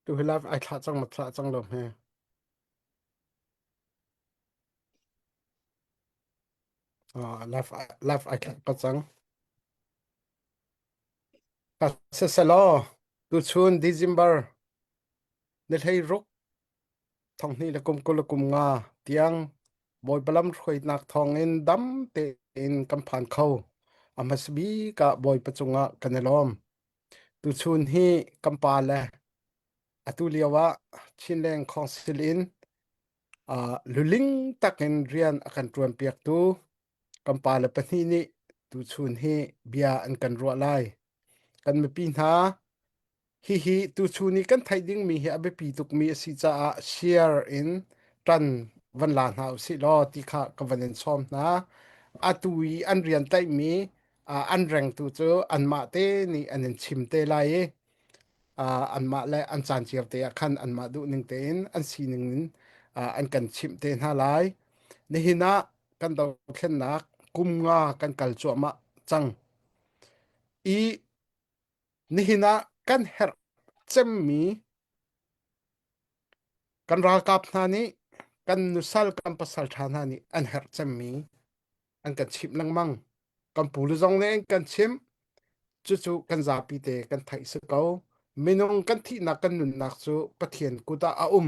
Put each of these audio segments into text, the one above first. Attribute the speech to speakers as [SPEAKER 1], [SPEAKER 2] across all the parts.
[SPEAKER 1] Tu hi live ai thlah cang ma thlah cang lo hme. Uh, live live ai thlah ka cang. Ka seselaw tuchun December ni hlei ruk thonghni le kum kul le kum nga tiang Bawipa lam hruainak thawngin dam tein kan phan kho. A hmasa bik ah Bawipa cungah kan i lawm. Tuchun hi kan pa le atu lio ah Chinleng Council in uh, luling takin rian a kan ṭuan piaktu kan pa le pahnih nih tuchun hi bia an kan ruah lai. Kan mipi hna Hihi tuchun i kan theih dingmi hi a biapi tukmi a si caah share in ṭan van la hna usih law ti kha ka van in sawm hna. Atu i an rian tlaihmi uh, an rengtu cu anmah te nih an in chim te lai i uh, anmah le an caan cio te ah khan anmah duhning tein an sining in uh, an kan chimh te hna lai. Nihin ah kan dothlennak kum nga kan kal cuahmah cang. I Nihin ah kan herh cemmi kan ralkap hna nih kan nusal kan pasal ṭha hna nih an herh cemmi an kan chimh lengmang. Kan pule zong nih an kan chimh. Cucu kan zapi te kan theih si ko. Minung kan thihnak kan nunnak cu Pathian kut ah a um.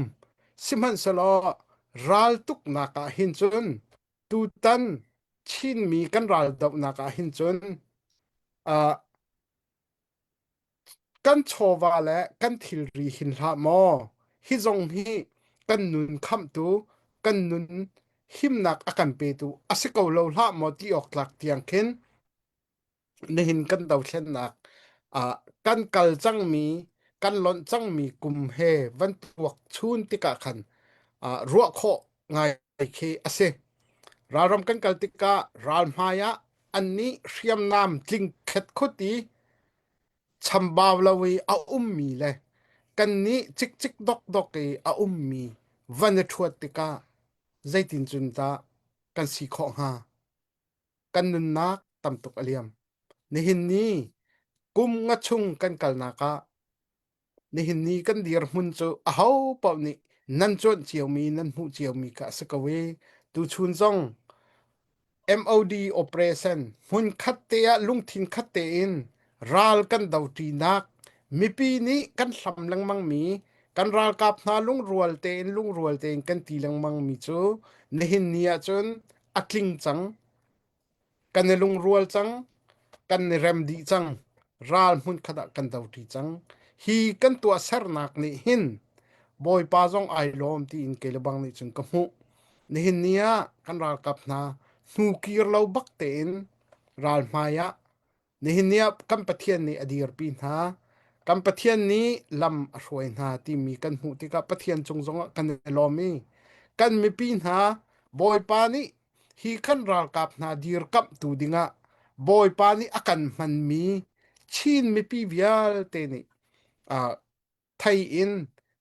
[SPEAKER 1] Sihmanhsehlaw raltuknak ah hin cun tutan Chinmi kan raldohnak ah hin cun uh, Kan chawva le kan thilri hin hlah maw, hi zong hi kan nun khamhtu, kan nun himnak a kan petu a si ko lo hlah maw ti awk tlak tiang khin nihin kan dothlennak ah kan kal cangmi, kan lonh cangmi kum he van tuak chun tikah khan ah ruah khawh ngai khi a si. Ralram kan kal tikah ral hmai ah annih hriamnam tling khet khut i chambau lo i a ummi le kannih cikcik dokdok i a ummi van i ṭhuat tikah zeitin cun dah kan si khawh hnga? Kan nunnak tam tuk a liam. Nihin ni kum nga chung kan kalnak ah Nihin ni kan dirhmun cu aho paoh nih nan cuanh ciomi nan hmuh ciomi kha a si ko i tuchun zong MOD operation hmun khat te ah lungthin khat tein ral kan doṭinak mipi nih kan hlam lengmangmi kan ralkap hna lungrual tein lungrual tein kan ti lengmangmi cu nihin ni ahcun a tling cang. Kan i lungrual cang, kan i rem dih cang, ral hmunkhat ah kan doṭi cang. Hi kan tuahsernak nih hin Bawipa zong ai lawm tiin kei le bang nih cun ka hmuh. Nihin ni ah kan ralkap hna hnu kir lo bak tein ral hmai ah Nihin ni ah kan Pathian nih a dirpi hna. Kan Pathian nih lam a hruai hna timi kan hmuh tikah Pathian cung zongah kan i lawm i kan mipi hna Bawipa nih hi kan ralkap hna dirkamhtu dingah Bawipa nih a kan hmanmi Chin mipi vialte nih uh, thei in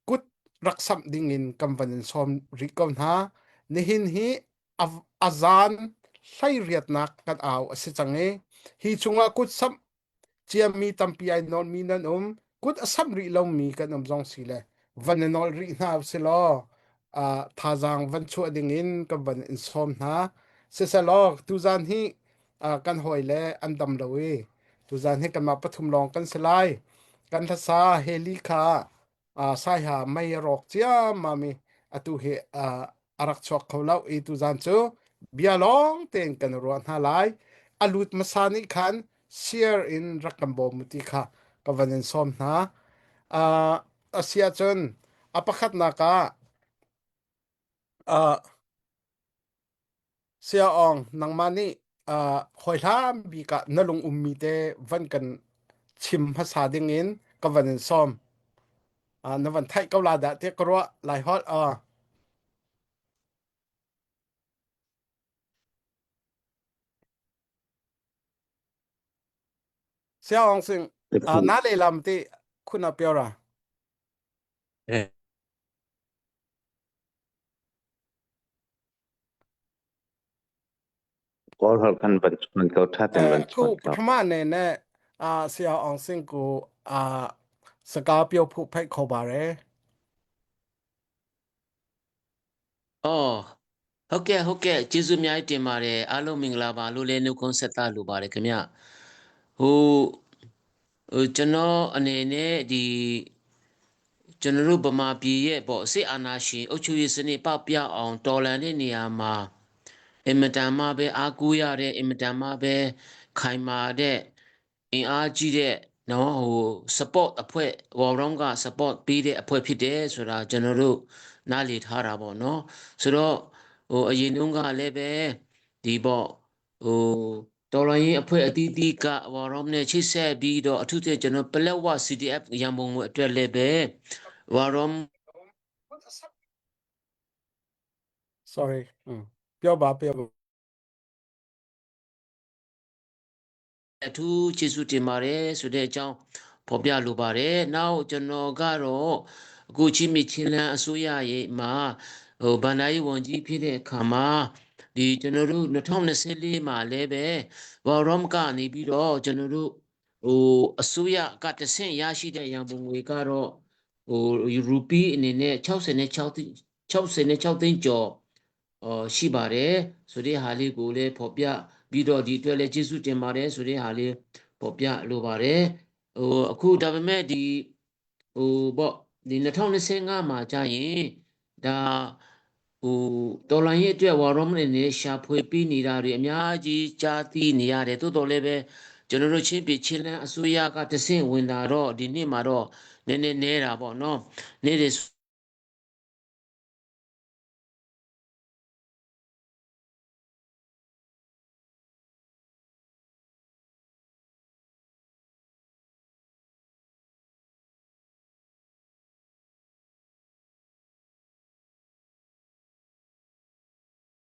[SPEAKER 1] kut rak samh dingin kan van in sawm rih ko hna. Nihin hi a, a zan hleiriatnak kan au a si cang i hi chungah kut samh ciami tampi ai nawlmi nan um kut a samh rih lomi kan um zong si le van i nawl rih hna usih law uh, thazaang van chuah dingin kan van in sawm hna siselaw tuzan hi uh, kan hawi le an dam lo i tuzan hi kanmah pathum lawng kan si lai kan hlasa heli kha uh, saiha mei a rawk ciammam i atu hi uh, a rak chuak kho lo i tuzan cu bia lawng tein kan ruah hna lai a lut hmasa nih khan share in rak kan bawm ti kha ka van in sawm hna uh, a si ahcun a pakhatnak ah uh, Saya Aung, nangmah nih uh, hawihlan bik ah na lung ummi te van kan chim hmasa ding in ka van in sawm. Uh, na van theih ko la dah tiah ka ruah lai holh. Uh. Saya Aung sing uh, na le lam ti khuna piora.
[SPEAKER 2] Kawl holh kan van chuan ko ṭha ten van
[SPEAKER 1] ခု
[SPEAKER 2] chuan
[SPEAKER 1] ပ
[SPEAKER 2] ko.
[SPEAKER 1] ထမအနေနဲ့အာဆရာအောင်စင်ကိုအာစကားပြောဖို့ဖိတ်ခေါ်ပါတယ်။
[SPEAKER 3] အော်ဟုတ်ကဲ့ဟုတ်ကဲ့ကျေးဇူးအများကြီးတင်ပါတယ်အားလုံးမင်္ဂလာပါလို့လည်းနှုတ်ခွန်းဆက်သလိုပါတယ်ခင်ဗျဟိုဟိုကျွန်တော်အနေနဲ့ဒီကျွန်တော်တို့ဗမာပြည်ရဲ့ပေါ့စစ်အာဏာရှင်အုပ်ချုပ်ရေးစနစ်ပောက်ပြအောင်တော်လှန်တဲ့နေရာမှာအင်မတန်မှပဲအားကိုးရတဲ့အင်မတန်မှပဲခိုင်မာတဲ့အင်အားကြီးတဲ့နော်ဟို support အဖွဲ့ဝေါ်ရောင်းက support ပေးတဲ့အဖွဲ့ဖြစ်တယ်ဆိုတာကျွန်တော်တို့နားလည်ထားတာပေါ့နော်ဆိုတော့ဟိုအရင်တုန်းကလည်းပဲဒီပေါ့ဟိုတော်လိုင်းရင်အဖွဲ့အသီးသီးကဝါရောမ်နဲ့ချိတ်ဆက်ပြီးတော့အထူးသဖြင့်ကျွန်တော်ပလက်ဝ CDF ရန်ပုံငွေအတွက်လည်းပဲဝါရောမ်
[SPEAKER 1] Sorry ပြောပါပြောပါ
[SPEAKER 3] အထူးကျေးဇူးတင်ပါတယ်ဆိုတဲ့အကြောင်းဖော်ပြလိုပါတယ်။နောက်ကျွန်တော်ကတော့အခုချင်းမချင်းလန်းအစိုးရရဲ့မှာဟိုဗန္ဒာရေးဝန်ကြီးဖြစ်တဲ့အခါမှာဒီကျွန်တော်တို့2024မှာလည်းပဲဝါရောမ်ကနေပြီးတော့ကျွန်တော်တို့ဟိုအစိုးရကတဆင့်ရရှိတဲ့ရန်ပုံငွေကတော့ဟိုရူပီအနေနဲ့66သိန်း66သိန်းကျော်အော်ရှိပါတယ်ဆိုတဲ့ဟာလေးကိုလည်းဖော်ပြပြီးတော့ဒီအတွက်လည်းကျေးဇူးတင်ပါတယ်ဆိုတဲ့ဟာလေးပေါ်ပြလိုပါတယ်ဟိုအခုဒါပေမဲ့ဒီဟိုပေါ့ဒီ2025မှာကြာရင်ဒါဟိုတော်လိုင်းရဲ့အတွက်ဝါရောမနဲ့ရှာဖွေပြီးနေတာတွေအများကြီးကြားသိနေရတယ်တိုးတော်လည်းပဲကျွန်တော်တို့ချင်းပြည်ချင်းလန်းအစိုးရကတဆင့်ဝင်လာတော့ဒီနှစ်မှာတော့နည်းနည်းနေတာပေါ့နော်နေတယ်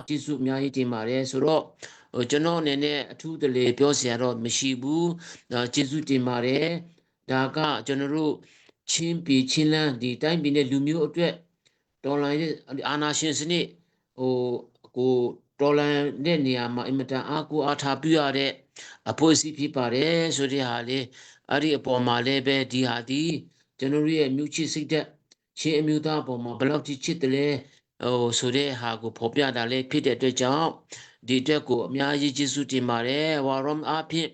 [SPEAKER 3] ကျေးဇူးအများကြီးတင်ပါတယ်ဆိုတော့ဟိုကျွန်တော်အနေနဲ့အထူးတလေပြောစရာတော့မရှိဘူးဒါကျေးဇူးတင်ပါတယ်ဒါကကျွန်တော်တို့ချင်းပြည်ချင်းလန်းဒီတိုင်းပြည်နဲ့လူမျိုးအတွက်တော်လိုင်းတဲ့အာနာရှင်စနစ်ဟိုကိုတော်လန်တဲ့နေရာမှာအင်မတန်အားကိုးအားထားပြုရတဲ့အဖွဲ့အစည်းဖြစ်ပါတယ်ဆိုတဲ့ဟာလေးအဲ့ဒီအပေါ်မှာလည်းပဲဒီဟာဒီကျွန်တော်တို့ရဲ့မြို့ချစ်စိတ်သက်ချင်းအမျိုးသားအပေါ်မှာဘယ်လောက်ကြီးချစ်တယ်လဲဟိုဆိုတဲ့ဟာကိုဖော်ပြတာလည်းဖြစ်တဲ့အတွက်ကြောင့်ဒီအတွက်ကိုအများကြီးကျေးဇူးတင်ပါတယ်ဝါရောမ်အားဖြင့်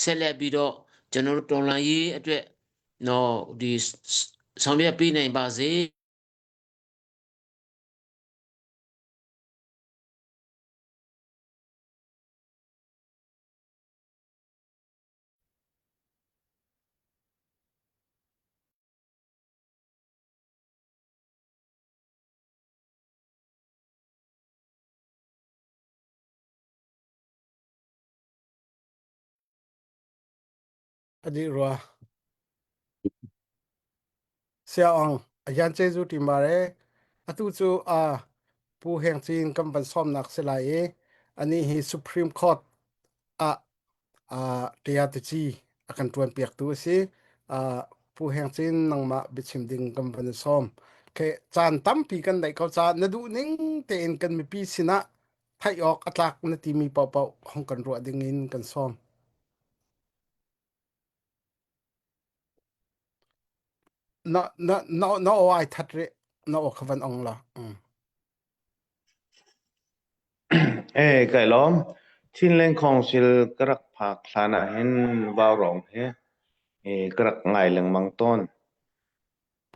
[SPEAKER 3] ဆက်လက်ပြီးတော့ကျွန်တော်တို့တော်လန်ရေးအတွက်နော်ဒီဆောင်ရွက်ပေးနိုင်ပါစေ
[SPEAKER 1] အဒီရောဆရာအောင်အရန်ကျေးဇူးတင်ပါတယ်အတူတူအာပူဟင်ချင်းကမ်ပန်ဆ ோம் นักစလာေอันนี้ฮี Supreme Court อ่ะอ่าတရားတကြီးအကန်တွန်ပြက်တူစီอ่าปูแหงจินนังมาบิชิมดิงกัมปันซอมเคจานตั้มปีกันได้เขาจานนดูนิ่งเตนกันมีปีสินะไทยออกอัตลักนตีมีเป่าเป่าห้องกันรัวดิงินกันซอม na na na na o ai that re na o khavan ong la
[SPEAKER 2] Eh, kai lawm. Chinland Council ka rak phak hlan ah hin vaurawng hi eh, ka rak ngai lengmang tawn.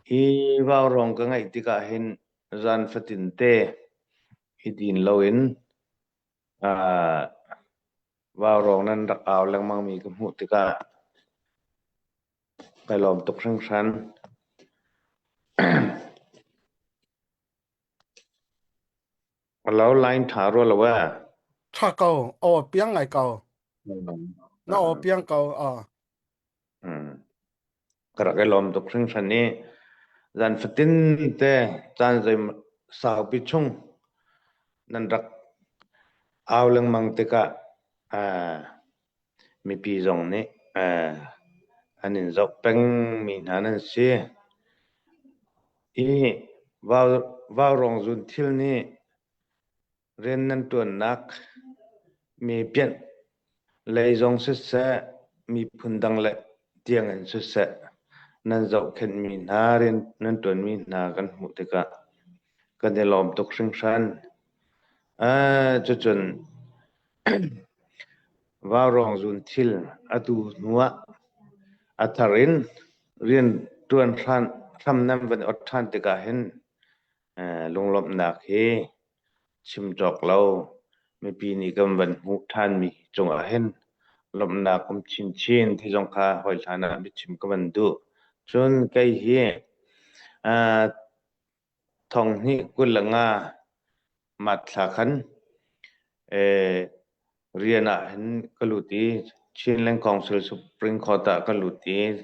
[SPEAKER 2] Hi vaurawng ka ngaih tikah hin zan fatin te i din loin ah vaurawng nan rak au lengmang mi ka hmuh tikah kai lawm tuk hringhran. A lo line ṭha rua lo eh.
[SPEAKER 1] Tha ko o piang ngai ko na o piang ko a
[SPEAKER 2] Ka rak i lawm tuk hringhran i zan fatin te caan zei saupi chung nan rak au lengmang tikah mipi zong nih an in zoh pengmi hna nan si. I vaurawng zun thil nih rian nan ṭuannak mi pianh lei zong siseh, miphun dang le tiangin siseh, nan zohkhenhmi hna, rian nan ṭuanmi hna kan hmuh tikah. Kan i lawm tuk hringhran. Cucun Vaurawng zun thil atu hnu ah a thar in rian ṭuan hram nan van ot ṭhan tikah hin lunglawmhnak hi chim cawk lo mipi nih kan van hmuh ṭhanmi cungah hin lawmhnak um chinchin ti zong kha hawi hlan ah biachim ka van duh. Cun kei hi thonghnih 25 Mat thla khan rian ah hin ka lut i Chinland Council Supreme Court ah ka lut i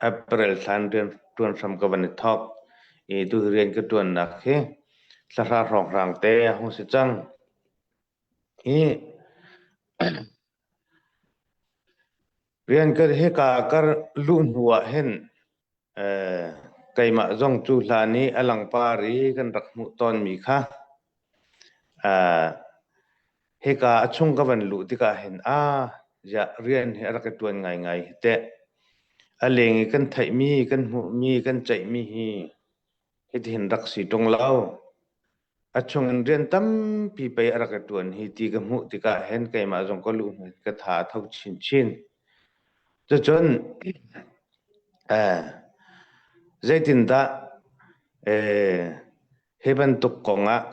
[SPEAKER 2] April thla in rian ṭuan hram ka van i thawk i tuhi rian ka ṭuannak hi thla hra hrawnghrang te a hung si cang. Hi rian ka hika ka luh hnu ah hin Keimah zong cu hlan i a langpar i kan rak hmuh tawnmi kha hika a chung ka van luh tikah hin ziah rian hi a rak i ṭuan ngaingai hi teh. A leng i kan theihmi, kan hmuhmi, kan ceihmi hi hitihin rak si ṭung lo. A chung in rian tampi pei a rak i ṭuan hi ti ka hmuh tikah hin keimah zong ka luh hnu ka tha a tho chinchin. Cucun zeitindah hi bantuk kong ah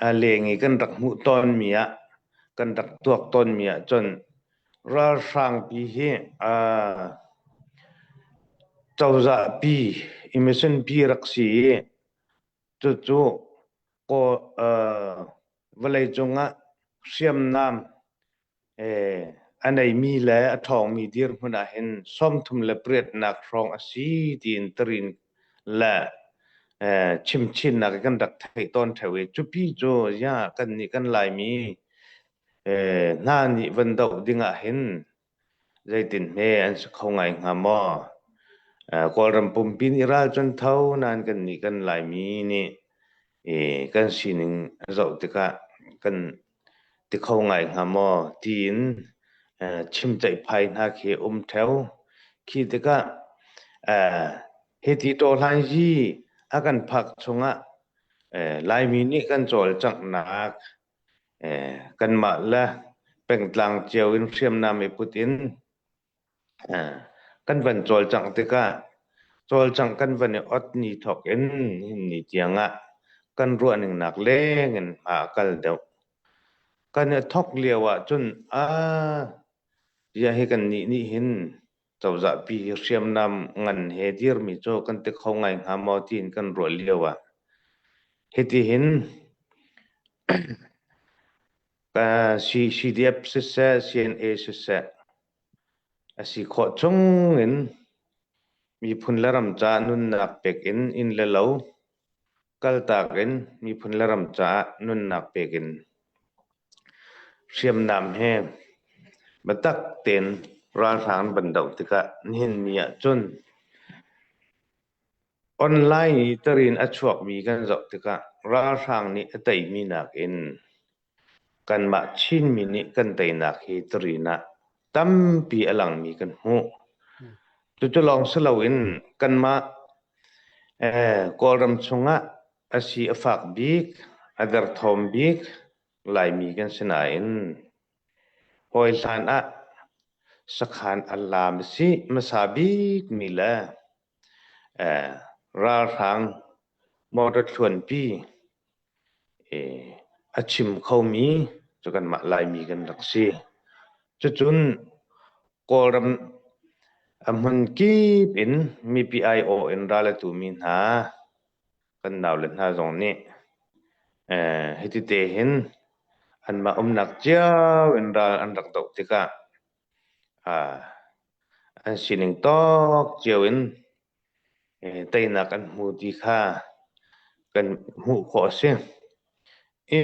[SPEAKER 2] a leng i kan rak hmuh tawnmi ah kan rak tuak tawnmi ahcun ralhrangpi hi cozahpi emission pi rak si i Cucu vawleicung ah hriamnam a neimi le a ṭhawngmi dirhmun ahhin 38 nak hrawng a si tiin tarin le chimchinnak kan rak theih tawn ṭheo i cupi cu ziah kannih kan Laimi hna nih van doh ding ahhin Zeitin hme an si kho ngai hnga maw? Kawlram pumpi nih ral cu an tho nain kannih kan Laimi nih kan sining zoh tikah kan ti kho ngai hnga maw tiin chim ceihphai hna khi um ṭheo. Khi tikah hiti tawhlan hi a kan phak chungah Laimi nih kan cawlcanghnak Kanmah le pengtlang cio in hriamnam i put in kan van cawlcangh tikah cawlcangh kan van i ot ni thawk in nihin ni tiang ah kan ruahning nak leng in hma a kal deuh. Kan i thawk lio ahcun ziah hi kannih nih hin cozahpi hi hriamnam ngan he dirmi cu kan ti kho ngai hnga maw tiin kan ruah lio ah hitihin CDF siseh CNA siseh a si khawh chung in miphun le ram caah nunnak pek in inn le lo kaltak in miphun le ram caah nunnak pek in Hriamnam he biatak tein ralhrang an van doh tikah nihin ni ahcun online i tarin a chuakmi kan zoh tikah ralhrang nih a teimi nakin kanmah Chinmi nih kan teinak hi tarin ah tampi a langmi kan hmuh. Cucu lawng si loin kanmah Kawlram chungah a si a fak bik, a derthawm bik Laimi kan si nain hawi hlan ah sakhan a la hmasa bikmi le ralhrang motor thluanpi a chim khomi cu kanmah Laimi kan rak si. Cucun Kawlram a hmun kip in mipi aiawh in ral a tumi hna kan naule hna zong nih hiti te hin anmah umnak cio in ral an rak doh tikah an sining tawk cio in teinak an hmu ti kha kan hmuh khawh a si. I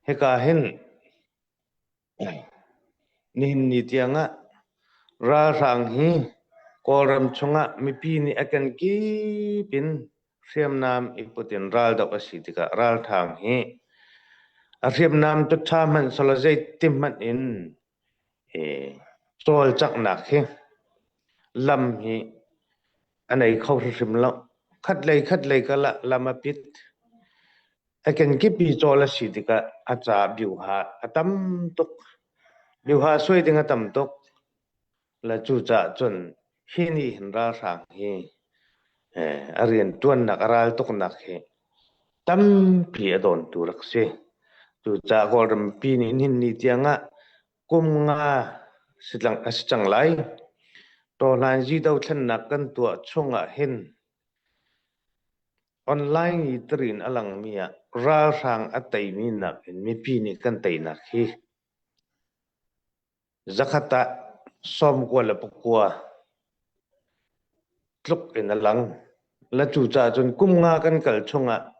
[SPEAKER 2] hika hin Nihin ni tiangah ralhrang hi Kawlram chungah mipi nih a kenkip in hriamnam i put in raldoh a si tikah ralhrang hi a hriamnam cu ṭha hmanh selaw zeiti hmanh in cawlcanghnak hi lam hi a nei kho hrimhrim lo. Khatlei khatlei kal ah lam a pit. A kenkip i cawl a si tikah a ca biuha a tam tuk. Biuha suai ding a tam tuk. Le cucaah cun hi nih hin ralhrang hi a rianṭuannak a ral tuknak hi tampi a dawntu rak si. Cucaah Kawlrampi nih nihin ni tiangah kum nga a si cang lai. Tawhlanzi dothlennak kan tuah chungah hin Online i tarin a langmi ah ralhrang a teimi nakin mipi nih kan teinak hi zakhat ah 99 tluk in a lang. La cucaah cun kum nga kan kal chungah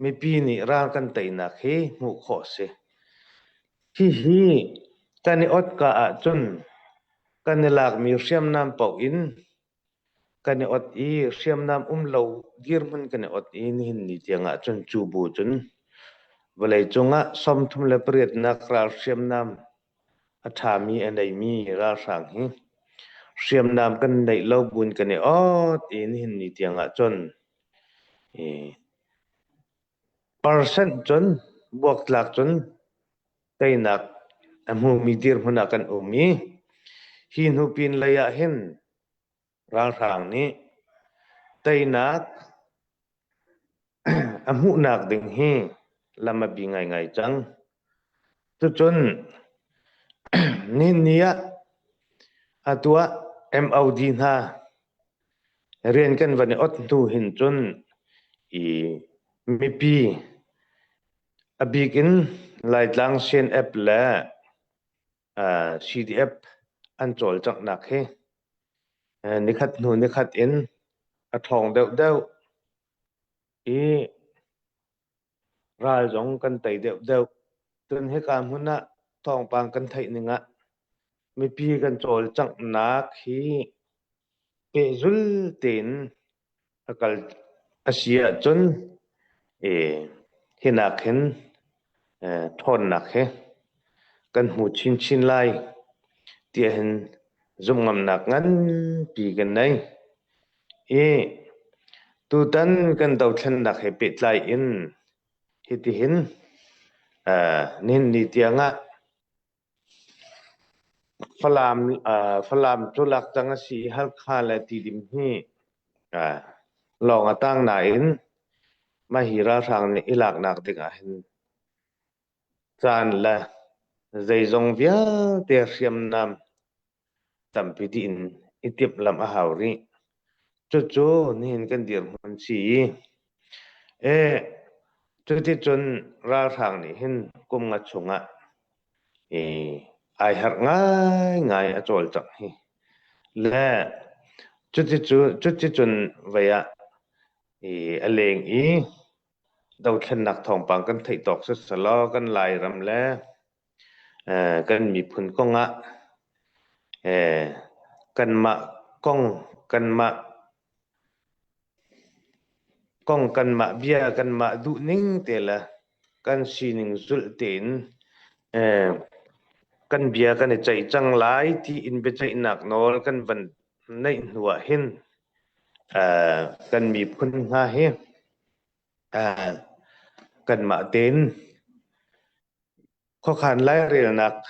[SPEAKER 2] mipi nih ral kan teinak hi hmuh khawh a si. Hihi kan i ot ka ahcun kan i lakmi hriamnam paoh in Kan i ot i hriamnam um lo dirhmun kan i ot i nihin ni tiang ah cun cu bu cun vawleicung ah 38nak ral hriamnam a ṭhami a neimi ralhrang hi hriamnam kan neih lo buin kan i ot i nihin ni tiang ah cun i percent cun buaktlak cun teinak a hmumi dirhmun ah kan um i hi hnu pin lei ah hin ralhrang nih teinak a hmuhnak ding hi lam a bi ngaingai cang. Cucun nihin ni ah atu ah MOD hna rian kan van i ot hnu hin cun i mipi a bik in Laitlang CNF le CDF an cawlcanghnak hi nikhat hnu nikhat in a ṭhawng deuhdeuh i ral zong kan tei deuhdeuh. Cun hika hmun ah thawngpang kan theih ning ah mipi kan cawlcanghnak hi pehzul tein a kal a si ahcun hinak hin ṭhawnnak hi kan hmu chinchin lai tiah hin zumhngamnak nganpi kan nei. I tutan kan dothlennak he pehtlai in hitihin nihin ni tiangah Falam, Falam cu lak cang a si i Halkha le Tidim hi lawng a tang nain mah hi ralhrang nih i laknak ding ah hin caan le zeizong vialte hriamnam tampi dih in i timhlamh a hau rih. Cucu nihin kan dirhmun si i cuticun ralhrang nih hin kum nga chungah i ai harh ngaingai a cawlcangh hi. Le cuticun vei ah i a leng i dothlennak thawngpang kan theih tawk siselaw kan Lairam le kan miphun kongah kanmah kong kanmah kong kanmah bia kanmah duhning te le kan sining zulh tein kan bia kan i ceih cang lai tiin biaceihnak nawl kan van neih hnu ah hin kan miphun hna hi kanmah tein Khuakhan lairelnak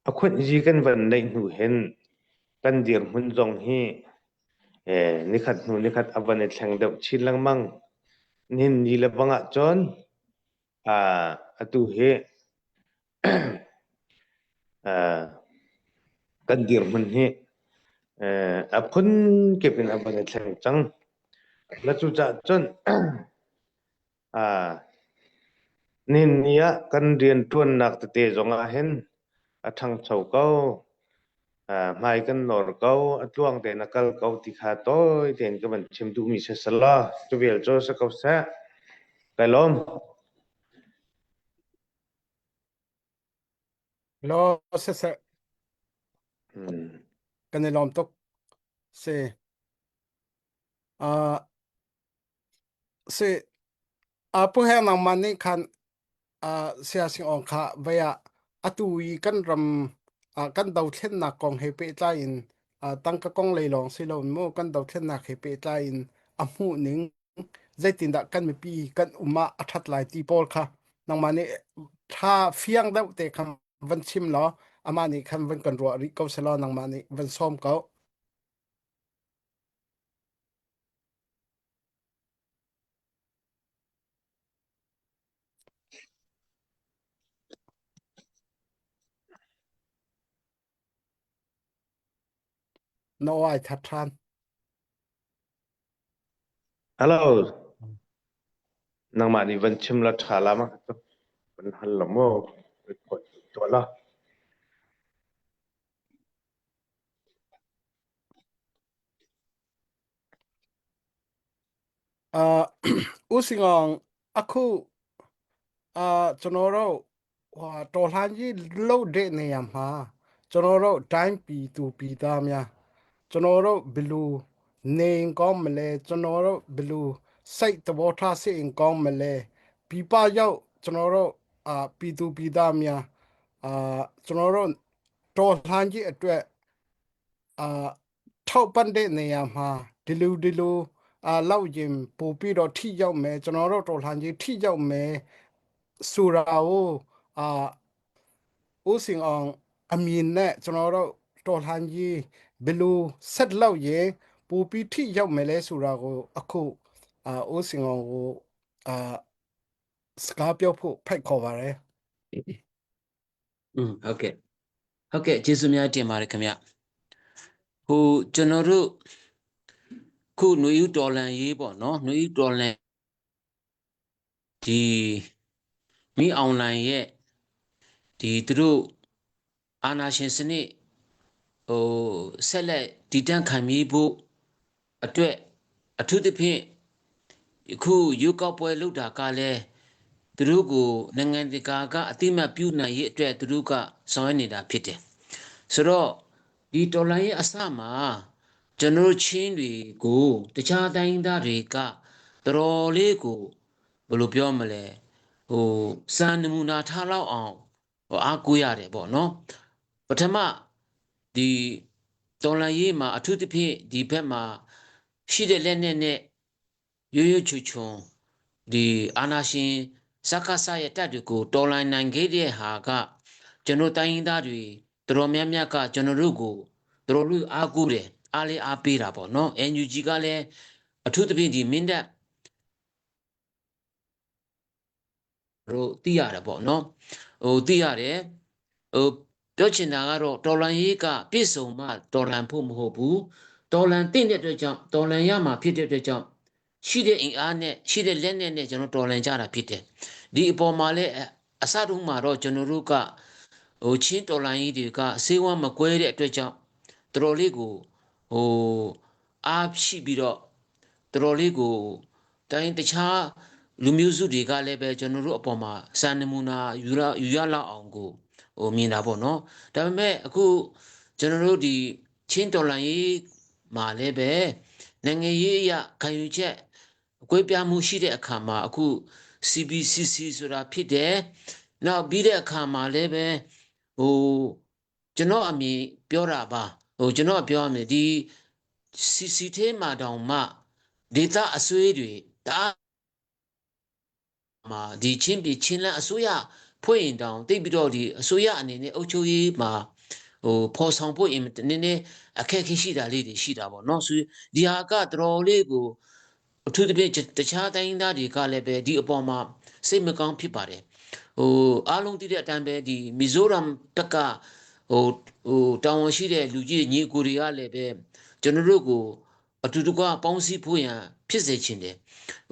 [SPEAKER 2] a khunh-zi kan van neih hnu hin kan dirhmun zong hi nikhat hnu nikhat a van i thleng deuh chin lengmang. Nihin ni le bang ahcun atu hi kan dirhmun hi a phunkip in a van i thleng cang. Na cucaah cun Nihin ni ah kan rianṭuannak tete zongah hin a ṭhangcho ko, hmai kan nawr ko, a tluang tein a kal ko ti kha tawi tein ka van chim duhmi si selaw cu vial cu si ko seh. Kai lawm.
[SPEAKER 1] Law siseh kan i lawm tuk. Si. Uh, Si Pu Heng nangmah nih khan siasing awng kha vei ah atu i kan ram kan dothlennak kong he pehtlai in tangka kong lei lawng si loin mu kan dothlennak he pehtlai in a hmuh ning. Zeitindah kan mipi kan um ah a ṭhat lai ti pawl kha nangmah nih ṭha fiang deuh te kha van chim law amah nih khan van kan ruah rih ko selaw nangmah nih van sawm ko. Na aw ai that ṭhan.
[SPEAKER 2] Hello. Nangmah nih van chim la ṭha la ma van hal la mu. Report tuah la.
[SPEAKER 1] ဦးစင်အောင်အခုအာကျွန်တော်တို့ဟိုတော်လှန်ရေးလုပ်တဲ့နေရာမှာကျွန်တော်တို့တိုင်းပြည်သူပြည်သားများကျွန်တော်တို့ဘယ်လိုနေရင်ကောင်းမလဲကျွန်တော်တို့ဘယ်လိုစိတ်သဘောထားစိတ်ရင်ကောင်းမလဲပြပရောက်ကျွန်တော်တို့အာပြည်သူပြည်သားများအာကျွန်တော်တို့တော်လှန်ရေးအတွက် အာထောက်ပံ့တဲ့နေရာမှာဒီလိုဒီလိုအာလောက်ရင်ပို့ပြီးတော့ထိရောက်မယ်ကျွန်တော်တို့တော်လှန်ရေးထိရောက်မယ်ဆိုတာကိုအာဦးစင်အောင်အမြင်နဲ့ကျွန်တော်တို့တော်လှန်ရေးဘယ်လိုဆက်လောက်ရင်ပို့ပြီးထိရောက်မယ်လဲဆိုတာကိုအခုအာဦးစင်အောင်ကိုအာစကားပြောဖို့ဖိတ်ခေါ်ပါတယ်
[SPEAKER 3] อืมဟုတ်ကဲ့ဟုတ်ကဲ့ကျေးဇူးများတင်ပါတယ်ခင်ဗျဟိုကျွန်တော်တို့ခုຫນွေဥတော်လန်ရေးပေါ့နော်ຫນွေဥတော်လန်ဒီမိအွန်လိုင်းရဲ့ဒီသူတို့အာနာရှင်စနစ်ဟိုဆက်လက်တည်တံ့ခံပြီးဖို့အတွက်အထူးသဖြင့်အခုရွေးကောက်ပွဲလုပ်တာကလည်းသူတို့ကိုနိုင်ငံတကာကအတိမတ်ပြုနိုင်ရေးအတွက်သူတို့ကဆောင်ရွက်နေတာဖြစ်တယ်ဆိုတော့ဒီတော်လိုင်းရဲ့အစမှာကျွန်တော်တို့ချင်းတွေကိုတခြားတိုင်းသားတွေကတော်တော်လေးကိုဘယ်လိုပြောမလဲဟိုစံနမူနာထားလောက်အောင်ဟိုအားကိုးရတယ်ပေါ့နော်ပထမဒီတော်လန်ရေးမှာအထူးသဖြင့်ဒီဘက်မှာရှိတဲ့လက်နဲ့နဲ့ရွရွချွချွန်ဒီအာနာရှင်စကားဆရဲ့တပ်တွေကိုတော်လန်နိုင်ခဲ့တဲ့ဟာကကျွန်တော်တိုင်းရင်းသားတွေတော်တော်များများကကျွန်တော်တို့ကိုတော်တော်လို့အားကိုးတယ်အားလေးအားပေးတာပေါ့နော် NUG ကလည်းအထူးသဖြင့်ဒီမင်းတပ်တို့သိရတယ်ပေါ့နော်ဟိုသိရတယ်ဟိုပြောချင်တာကတော့တော်လန်ရေးကပြည့်စုံမှတော်လန်ဖို့မဟုတ်ဘူးတော်လန်တင့်တဲ့အတွက်ကြောင့်တော်လန်ရမှာဖြစ်တဲ့အတွက်ကြောင့်ရှိတဲ့အင်အားနဲ့ရှိတဲ့လက်နဲ့နဲ့ကျွန်တော်တော်လန်ကြတာဖြစ်တယ်ဒီအပေါ်မှာလည်းအစတုန်းမှာတော့ကျွန်တော်တို့ကဟိုချင်းတော်လန်ရေးတွေကစေဝါမကွဲတဲ့အတွက်ကြောင့်တော်တော်လေးကိုဟိုအားရှိပြီးတော့တော်တော်လေးကိုတိုင်းတခြားလူမျိုးစုတွေကလည်းပဲကျွန်တော်တို့အပေါ်မှာစံနမူနာယူရယူရလောက်အောင်ကိုဟိုမြင်တာပေါ့နော်ဒါပေမဲ့အခုကျွန်တော်တို့ဒီချင်းတော်လန်ရေးမှာလည်းပဲနိုင်ငံရေးအရခံယူချက်အကွဲပြားမှုရှိတဲ့အခါမှာအခု CBCC ဆိုတာဖြစ်တယ်နောက်ပြီးတဲ့အခါမှာလည်းပဲဟိုကျွန်တော်အမြင်ပြောတာပါဟိုကျွန်တော်ပြောရမယ်ဒီ CC ထဲမှာတောင်မှဒေတာအဆွေးတွေဒါမှာဒီချင်းပြည်ချင်းလန်းအစိုးရဖွဲ့ရင်တောင်တိတ်ပြီးတော့ဒီအစိုးရအနေနဲ့အုပ်ချုပ်ရေးမှာဟိုဖော်ဆောင်ဖို့အင်နည်းနည်းအခက်အခဲရှိတာလေးတွေရှိတာပေါ့နော်ဆိုဒီဟာကတော်တော်လေးကိုအထူးသဖြင့်တခြားတိုင်းသားတွေကလည်းပဲဒီအပေါ်မှာစိတ်မကောင်းဖြစ်ပါတယ်ဟိုအားလုံးသိတဲ့အတိုင်းပဲဒီမီဇိုရမ်တက်ကဟိုဟိုတာဝန်ရှိတဲ့လူကြီးညီကိုတွေကလည်းပဲကျွန်တော်တို့ကိုအတူတကွပေါင်းစည်းဖို့ရန်ဖြစ်စေချင်တယ်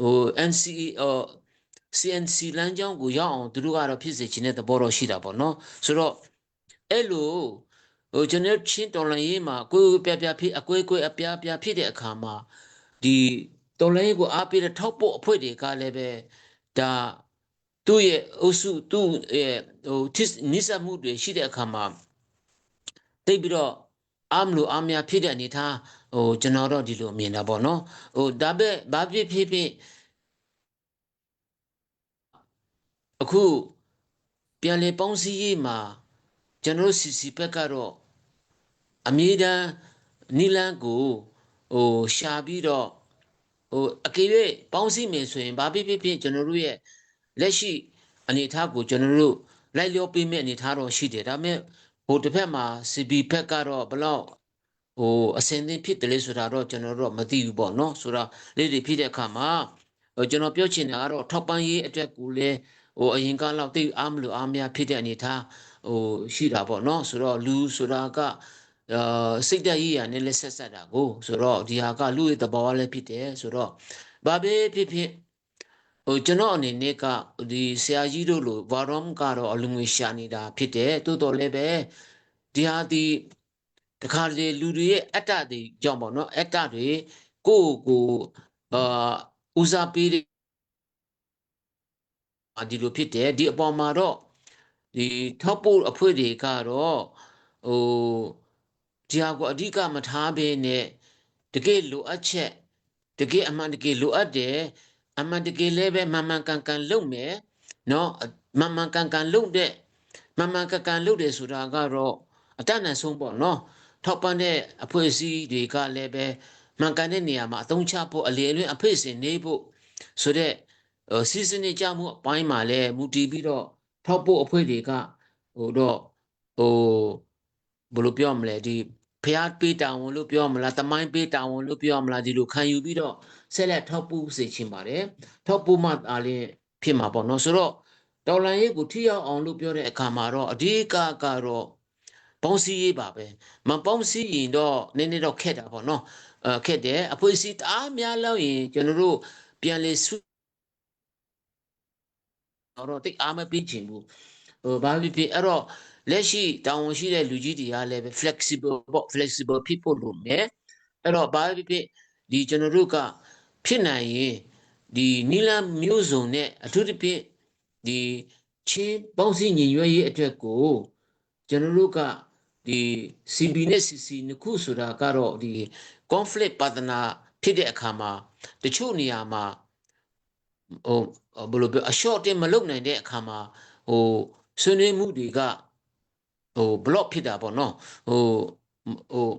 [SPEAKER 3] ဟို NCA ဟို CNC လမ်းကြောင်းကိုရောက်အောင်သူတို့ကတော့ဖြစ်စေချင်တဲ့သဘောတော့ရှိတာပေါ့နော်ဆိုတော့အဲ့လိုဟိုကျွန်တော်ချင်းတော်လန်ရေးမှာကိုယ်ကိုပြပြဖြစ်အကွဲကွဲအပြားပြားဖြစ်တဲ့အခါမှာဒီတော်လန်ရေးကိုအားပေးတဲ့ထောက်ပို့အဖွဲ့တွေကလည်းပဲဒါသူ့ရဲ့အုပ်စုသူ့ရဲ့ဟိုထစ်နိစ္စမှုတွေရှိတဲ့အခါမှာတိတ်ပြီးတော့အားမလို့အားမရဖြစ်တဲ့အနေထားဟိုကျွန်တော်တော့ဒီလိုမြင်တာပေါ့နော်ဟိုဒါပဲဘာဖြစ်ဖြစ်ဖြစ်အခုပြန်လေပေါင်းစည်းရေးမှာကျွန်တော်တို့ CC ဘက်ကတော့အမြဲတမ်းနီလန်းကိုဟိုရှာပြီးတော့ ဟိုအကေ၍ပေါင်းစည်းမယ်ဆိုရင်ဘာဖြစ်ဖြစ်ဖြစ်ကျွန်တော်တို့ရဲ့လက်ရှိအနေအထားကိုကျွန်တော်တို့လိုက်လျောပေးမယ့်အနေအထားတော့ရှိတယ်ဒါပေမဲ့ဟိုတစ်ဖက်မှာ CB ဘက်ကတော့ဘလောက်ဟိုအစင်းသင်းဖြစ်တယ်လေဆိုတာတော့ကျွန်တော်တို့မသိဘူးပေါ့နော်ဆိုတာလေးတွေဖြစ်တဲ့အခါမှာဟိုကျွန်တော်ပြောချင်တာကတော့ထောက်ပံ့ရေးအတွက်ကိုလည်းဟိုအရင်ကလောက်တိတ်အားမလို့အားမရဖြစ်တဲ့အနေအထားဟိုရှိတာပေါ့နော်ဆိုတော့လူဆိုတာကအာစိတ်ဓာတ်ရေးရနဲ့လက်ဆက်ဆက်တာကိုဆိုတော့ဒီဟာကလူရဲ့သဘောလည်းဖြစ်တယ်ဆိုတော့ဘာပဲဖြစ်ဖြစ်ဟိုကျွန်တော်အနေနဲ့ကဒီဆရာကြီးတို့လိုဗာရွမ်ကတော့အလူငွေရှာနေတာဖြစ်တယ်တိုးတော်လည်းပဲဒီဟာဒီတခါလေလူတွေရဲ့အတ္တတွေကြောင့်ပေါ့နော်အတ္တတွေကိုယ့်ကိုအာဦးစားပေးတဲ့ဒီလိုဖြစ်တယ်ဒီအပေါ်မှာတော့ဒီထောက်ပို့အဖွဲ့တွေကတော့ဟိုဒီဟာကိုအဓိကမထားဘဲနဲ့တကယ်လိုအပ်ချက်တကယ်အမှန်တကယ်လိုအပ်တယ်အမှန်တကယ်လည်းပဲမှန်မှန်ကန်ကန်လုပ်မယ်နော်မှန်မှန်ကန်ကန်လုပ်တဲ့မှန်မှန်ကန်ကန်လုပ်တယ်ဆိုတာကတော့အတတ်နိုင်ဆုံးပေါ့နော်ထောက်ပံ့တဲ့အဖွဲ့အစည်းတွေကလည်းပဲမှန်ကန်တဲ့နေရာမှာအသုံးချဖို့အလေအလွင့်အဖိတ်စင်နေဖို့ဆိုတဲ့စီစဉ်နေကြမှုအပိုင်းမှာလည်းမူတည်ပြီးတော့ထောက်ပို့အဖွဲ့တွေကဟိုတော့ဟိုဘယ်လိုပြောမလဲဒီဖျားပေးတာဝန်လို့ပြောမလားတမိုင်းပေးတာဝန်လို့ပြောမလားဒီလိုခံယူပြီးတော့ဆက်လက်ထောက်ပို့စေချင်ပါတယ်ထောက်ပို့မှအားလည်းဖြစ်မှာပေါ့နော်ဆိုတော့တော်လန်ရေးကိုထိရောက်အောင်လို့ပြောတဲ့အခါမှာတော့အဓိကကတော့ပေါင်းစည်းရေးပါပဲမပေါင်းစည်းရင်တော့နည်းနည်းတော့ခက်တာပေါ့နော်အဲခက်တယ်အဖွဲ့အစည်းတအားများလောက်ရင်ကျွန်တော်တို့ပြန်လေဆွတော့တိတ်အားမပေးချင်ဘူးဟိုဘာဖြစ်ဖြစ်အဲ့တော့လက်ရှိတာဝန်ရှိတဲ့လူကြီးတွေကလည်းပဲ flexible ပေါ့ flexible ဖြစ်ဖို့လိုမယ်အဲ့တော့ဘာဖြစ်ဖြစ်ဒီကျွန်တော်တို့ကဖြစ်နိုင်ရင်ဒီနီလန်မျိုးစုံနဲ့အထူးသဖြင့်ဒီချင်းပေါင်းစည်းညီညွတ်ရေးအတွက်ကိုကျွန်တော်တို့ကဒီ CB နဲ့ CC နှစ်ခုဆိုတာကတော့ဒီ conflict ပါဒနာဖြစ်တဲ့အခါမှာတချို့နေရာမှာဟိုဘယ်လိုပြောအရှော့တင်မလုပ်နိုင်တဲ့အခါမှာဟိုဆွေးနွေးမှုတွေကဟို block ဖြစ်တာပေါ့နော်ဟိုဟို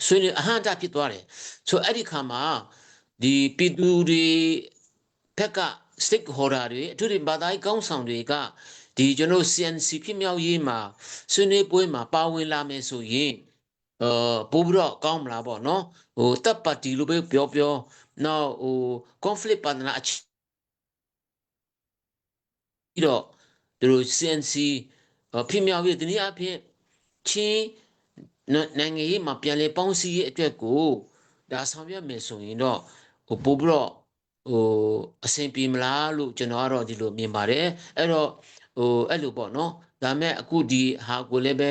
[SPEAKER 3] ဆွေးနွေးအဟန့်အတားဖြစ်သွားတယ်ဆိုအဲ့ဒီခါမှာဒီပြည်သူတွေဘက်က stakeholder တွေအထူးသဖြင့်ဘာသာရေးကောင်းဆောင်တွေကဒီကျွန်တော် CNC ဖြစ်မြောက်ရေးမှာဆွေးနွေးပွဲမှာပါဝင်လာမယ်ဆိုရင်အဲပို့ပြီးတော့ကောင်းမလားပေါ့နော်ဟိုတပ်ပါတီလို့ပဲပြောပြောနောက်ဟို conflict ပါဒနာအချပြီးတော့သူတို့ CNC ဖြစ်မြောက်ရေးတနည်းအားဖြင့်ချင်းနိုင်ငံရေးမှာပြန်လည်ပေါင်းစည်းရေးအတွက်ကိုဒါဆောင်ရွက်မယ်ဆိုရင်တော့ဟိုပို့ပြီးတော့ဟိုအဆင်ပြေမလားလို့ကျွန်တော်ကတော့ဒီလိုမြင်ပါတယ်အဲ့တော့ဟိုအဲ့လိုပေါ့နော်ဒါမဲ့အခုဒီဟာကိုလည်းပဲ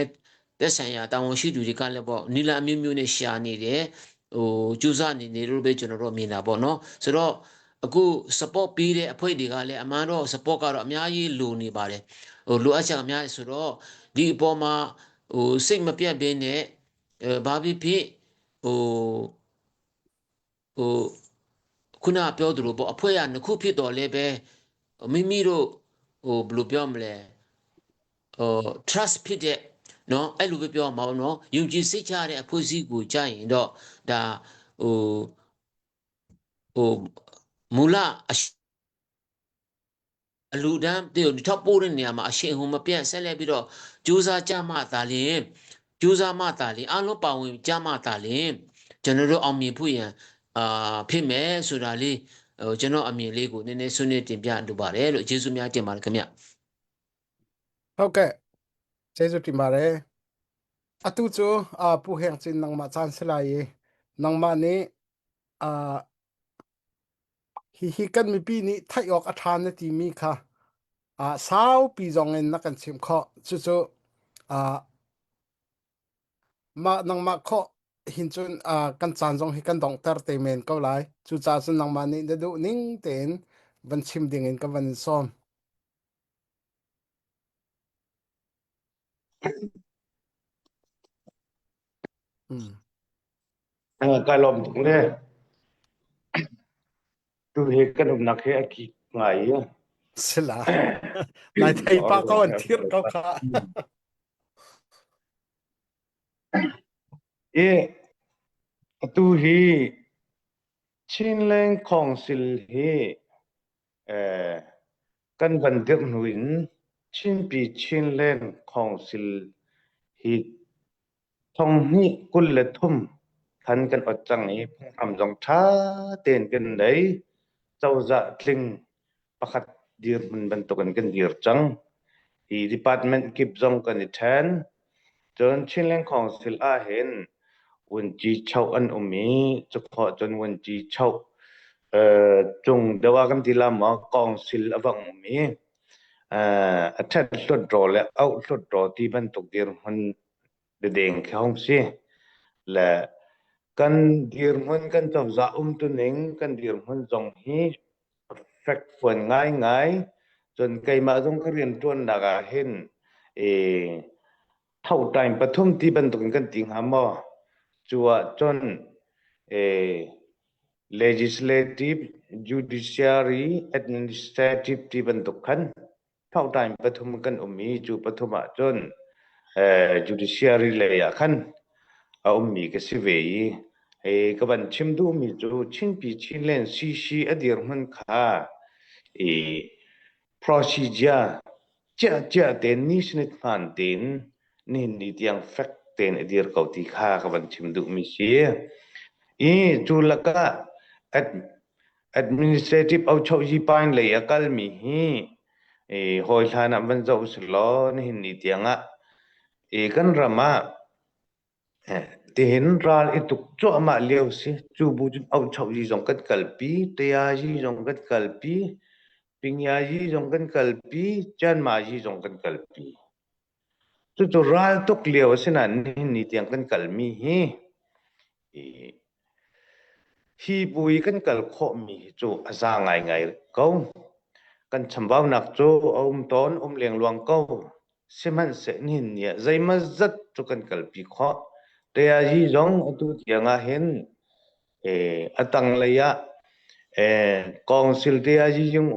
[SPEAKER 3] သက်ဆိုင်ရာတာဝန်ရှိသူတွေကလည်းပေါ့နီလာအမျိုးမျိုးနဲ့ရှာနေတယ်ဟိုကျူးစာနေနေလို့ပဲကျွန်တော်တို့မြင်တာပေါ့နော်ဆိုတော့အခု support ပေးတဲ့အဖွဲ့တွေကလည်းအမှန်တော့ support ကတော့အများကြီးလိုနေပါတယ်ဟိုလိုအပ်ချက်အများကြီးဆိုတော့ဒီအပေါ်မှာဟိုစိတ်မပြတ်ဘဲနဲ့အဲဘာဖြစ်ဖြစ်ဟိုဟိုခုနပြောသလိုပေါ့အဖွဲ့ကနှစ်ခုဖြစ်တော်လဲပဲမိမိတို့ဟိုဘယ်လိုပြောမလဲဟို trust ဖြစ်တဲ့နော်အဲ့လိုပဲပြောမှာပေါ့နော်ယုံကြည်စိတ်ချတဲ့အဖွဲ့အစည်းကိုကြာရင်တော့ဒါဟိုဟိုမူလအလူဒန်းတေထောက်ပို့တဲ့နေရာမှာအရှိန်ဟုန်မပြတ်ဆက်လက်ပြီးတော့ကြိုးစားကြမှသာလျင်ကြိုးစားမှသာလျင်အလုံးပါဝင်ကြမှသာလျင်ကျွန်တော်တို့အောင်မြင်ဖို့ရန်အာဖြစ်မယ်ဆိုတာလေးဟိုကျွန်တော်အမြင်လေးကိုနည်းနည်းဆွေးနွေးတင်ပြလိုပါတယ်လို့ကျေးဇူးများတင်ပါတယ်ခင်ဗျ
[SPEAKER 1] ဟုတ်ကဲ့ကျေးဇူးတင်ပါတယ်အတူကျအာပူဟင်ချင်းနงမချန်စလာယေနงမနေအာဟီဟီกันมีปีนี้ไทยออกอาทานในตีมีค่ะอ่าสาวปีจองเงินนักกันชิมข้อจู่ๆอ่ามานังมาข้อหินจนอ่ากันจานจงให้กันดองเตอร์เตเมนก็หลายจู่จ้าจนนังมานี่ได้ดูนิ่งเต็นวันชิมดิ่งเงินกับวันซ้อมอืม
[SPEAKER 2] Kai lawm tuk le. Tu hi kan umnak hi a kik ngai i.
[SPEAKER 1] สิละนายไทยปาก็วันเทียร์ก็ค่ะ
[SPEAKER 2] I atu hi Chinland Council hi kan van dirh hnu in Chinpi Chinland Council hi thonghnih 23 khan kan ot cang i phunghram zong ṭha tein kan nei. Cozah tling pakhat dirhmun bantukin kan dir cang. Hi department kip zong kan i ṭhen. Cun Chinland Council ahhin vunci choh an um i cukhawh cun vunci choh cung deuh ah kan ti la maw council a va um i a ṭhet hluttaw le auh hluttaw ti bantuk dirhmun dedeng khi hung si. Le kan dirhmun kan cozah umtuning kan dirhmun zong hi fekfuan ngaingai. Cun keimah zong ka rianṭuannak ah hin i tho time pathum ti bantukin kan ti hnga maw? Cu ahcun i legislative, judiciary, administrative ti bantuk khan Thawngṭaim pathum kan um i cu pathum ahcun judiciary lei ah khan a ummi ka si ve i hei ka van chim duhmi cu Chinpi Chinland CC a dirhmun kha i procedure ciahcia tein ni sinit hmaan tein nihin ni tiang fek tein a dir ko ti kha ka van chim duhmi si. I cu lakah Administrative Auchohyi Pine lei a kalmi hi hawi hlan ah van zoh usilaw nihin ni tiangah kan ram ah tihin ral i tuk cuahmah lio si. Cu bu cun Auchohyi zong kan kalpi, Tayayi zong kan kalpi, Pingyayi zong kan kalpi, Cianmayi zong kan kalpi. Cucu raltuk lio a si nain nihin ni tiang kan kalmi hi hi bu i kan kal khawhmi hi cu a za ngaingai ko. Kan chambaunak cu a um tawn, um lengluang ko. Sihmanhseh nihin ni ah zeimawzat cu kan kalpi khawh. Tayazi zong atu tiang ah hin a tanglei ah council te ah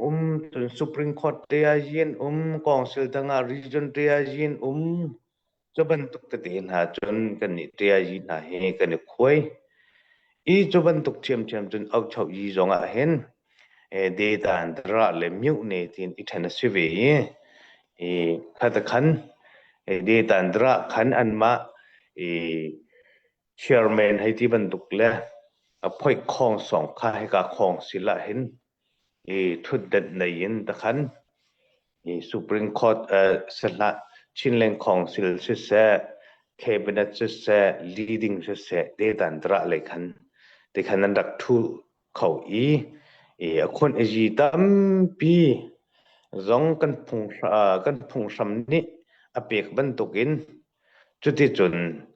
[SPEAKER 2] um, cun Supreme Court te ah um, council dang ah region te ah um. Cu bantuk tete hna cun kannih ṭiayi hna hi kan i khuai. I cu bantuk ṭhiamṭhiam cun auchoyi zong ah hin dedan dra le myuhne tiin i ṭhen a si ve i i khat khan dedan dra khan anmah i chairman hei ti bantuk le a phoih khawng sawng kha hika khawng sil ah hin i ṭhutdenh nei in takhan i Supreme Court sihlah Chinland Council siseh Cabinet siseh leading siseh dedan dra lei khan tikhan an rak ṭhu kho i a khon azi tampi zong kan phung kan phunghram nih a pek bantukin Cuticun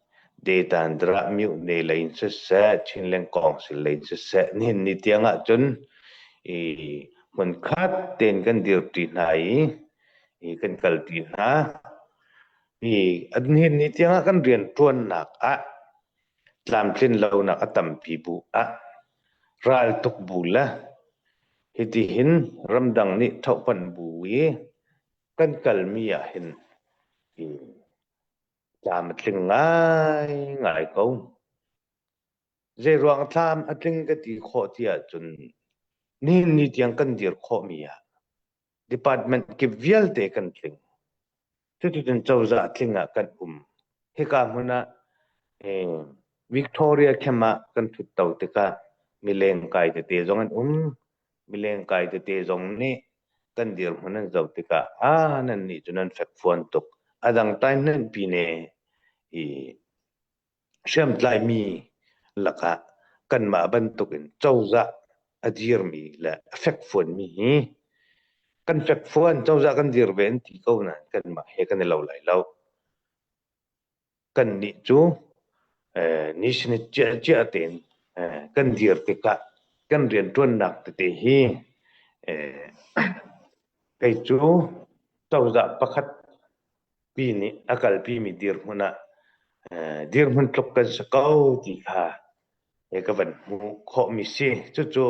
[SPEAKER 2] Detandrah myohne lei in siseh, Chinland Council lei in siseh, nihin ni tiang ahcun i hmunkhat tein kan dirṭi hna i kan kalṭi hna. I nihin ni tiangah kan rianṭuannak ah tlamtlin lonak a tampi bu ah raltuk bu le hitihin ramdang nih ṭhohpanh bu i kan kalmi ah hin i tlam a tling ngaingai ko. Zeiruang thlam a tling ka ti khawh ti ahcun nihin ni tiang kan dir khawhmi ah department kip vialte kan tling. Cuticun cozah tling ah kan um. Hika hmun ah Victoria camp ah kan thut to tikah mileng kai tete zong an um. Mileng kai tete zong nih kan dirhmun an zoh tikah ah nan nih cu nan fekfuan tuk. A dang tai hnenh pi ne i hriamtlaimi lakah kanmah bantukin cozah a dirmi le a fekfuanmi hi kan fekfuan cozah kan dir ve an ti ko nain kanmah he kan i lo lai lo. Kannih cu ni ciahcia tein kan dir tikah kan rianṭuannak tete hi kei cu cozah pakhat pi nih a kalpimi dirhmun ah dirhmun tluk kan si ko ti kha ka van hmuh khawhmi si. Cucu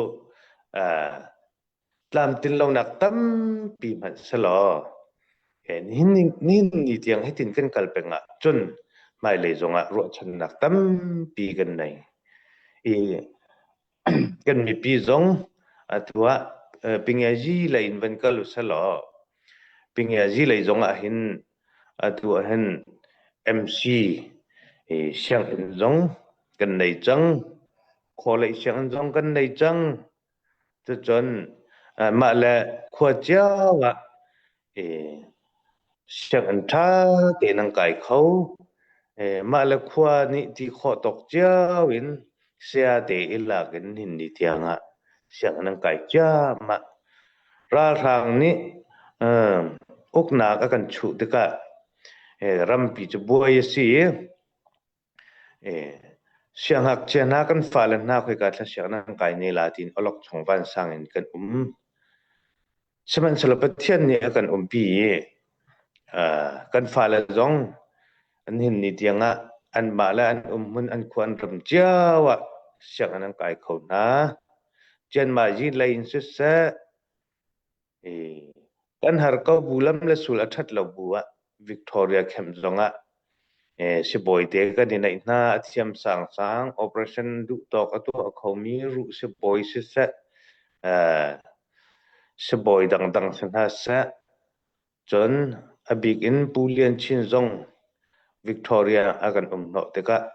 [SPEAKER 2] tlamtlin lonak tampi hmanh selaw nihin ni tiang hitin kan kal peng ahcun hmailei zongah ruahchannak tampi kan nei. I Kan mipi zong atu ah Pingiazi lei in van kal uselaw Pingiazi lei zong ah hin atu ah hin MC sianginn zong kan nei cang. Khualei sianginn zong kan nei cang. Cucun mah le khua cio ah sianginn ṭha tein an kai kho. Mah le khua nih ti khawh tawk cio in saya te i lak in nihin ni tiang ah sianginn an kai ciahmah. Ralhrang nih uknak a kan chuh tikah rampi cu buai a si i Siangngakchia hna kan fale hna khoika thlasiak nan kai ne la tiin awlokchong vansang in kan um. Sihmanhsehlaw Pathian nih a kan umpi i kan fale zong an hin ni tiangah anmah le an umhmun an khua an ram cio ah sianginn an kai kho hna. Cianmah yi lei in siseh, Kan har ko bu lam le sul a ṭhat lo bu ah Victoria camp zongah sibawi te kan i neih hna. A thiam sangsang operation duh tawk a tuah khomi ruh sibawi siseh, sibawi dangdang si hna seh, Cun a bik in Pu Lian Chin zong Victoria a kan um hnawh tikah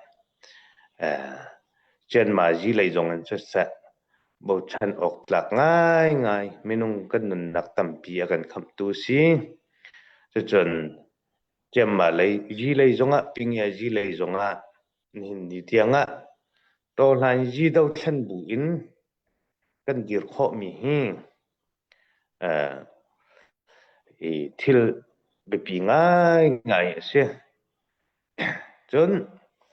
[SPEAKER 2] Cianmazi lei zong in siseh bochan awk tlak ngaingai minung kan nunnak tampi a kan khamhtu a si. Cucun Ciammah lei Yi lei zongah Pingia-Yi lei zongah nihin ni tiangah Tawhlan Yi dothlen bu in kan dir khawhmi hi thil biapi ngaingai a si. Cun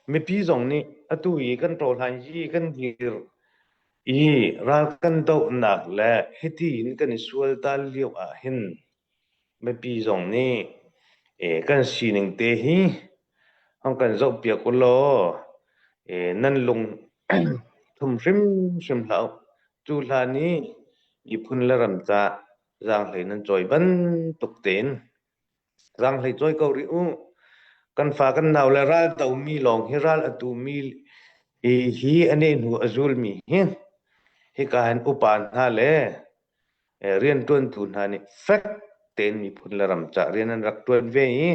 [SPEAKER 2] mipi zong nih atu i kan ṭawhlan i kan dir i ral kan dohnak le hiti in kan i sualtal lio ah hin mipi zong nih kan sining te hi hong kan zohpiak u law nan lung thum hrimhrim hlah u. Cu hlan i miphun le ram ca zaanghlei nan cawi bantuk tein zaanghlei cawi ko rih u. Kan fa kan nau le ral tomi lawng hi ral a tumi hi a nehhnu a zulmi hi hika hin upa hna le rianṭuantu hna nih fek tein miphun le ram ca rian an rak ṭuan ve i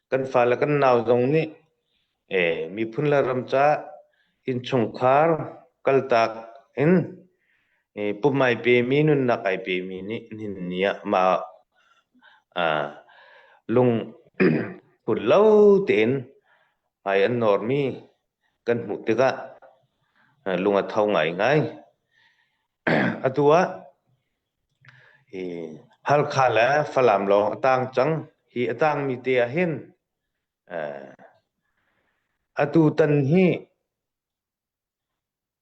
[SPEAKER 2] kan fale kan nau zong nih miphun le ram ca innchungkhar kaltak in pum ai pemi nunnak ai pemi nih nihin ni ah mah lung phut lo tein hmai an nawrmi kan hmuh tikah lung a tho ngaingai. Atu ah Halkha le Falam lawng a tang cang. Hi a tangmi te ah hin atu tan hi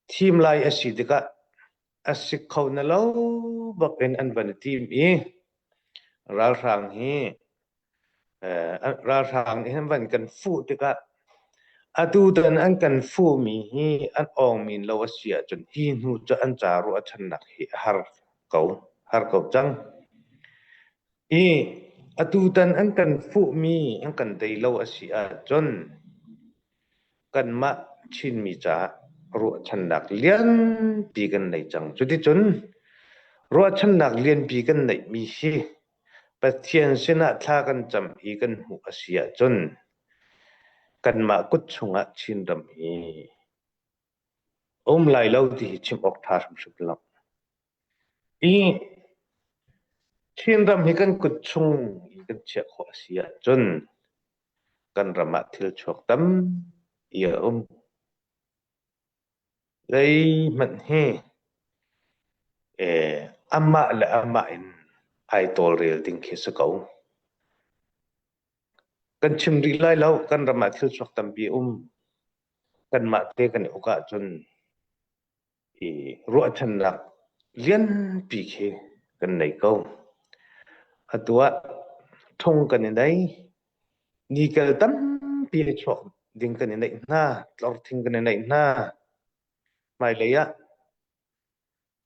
[SPEAKER 2] thim lai a si tikah a si kho na lo bak in an van i tim i ralhrang hi ralhrang nih an van kan fuh tikah atu tan an kan fuhmi hi an awng min lo a si ahcun hi hnu cu an ca ruahchannak hi a har ko har ko cang. I atu tan an kan fuhmi an kan tei lo a si ahcun kanmah Chinmi caah ruahchannak lianpi kan nei cang. Cuticun ruahchannak lianpi kan neihmi hi Pathian sinah thla kan cam i kan hmuh a si ahcun kanmah kut chungah Chinram hi a um lai lo ti hi chim awk ṭha hrimhrim lo. I Chinram hi kan kut chung i kan chiah khawh a si ahcun kan ram ah thil chuak tampi a um. Zeihmanh hi amah le amah in ai tawlrel ding khi si ko. Kan chim rih lai lo, kan ram ah thil chuak tampi um. Kanmah te kan i uk ahcun i ruahchannak lianpi khi kan nei ko. Atu ah thong kan i nei. Nikel tampi a chuak ding kan i neih hna, tlorthing kan i neih hna. Hmailei ah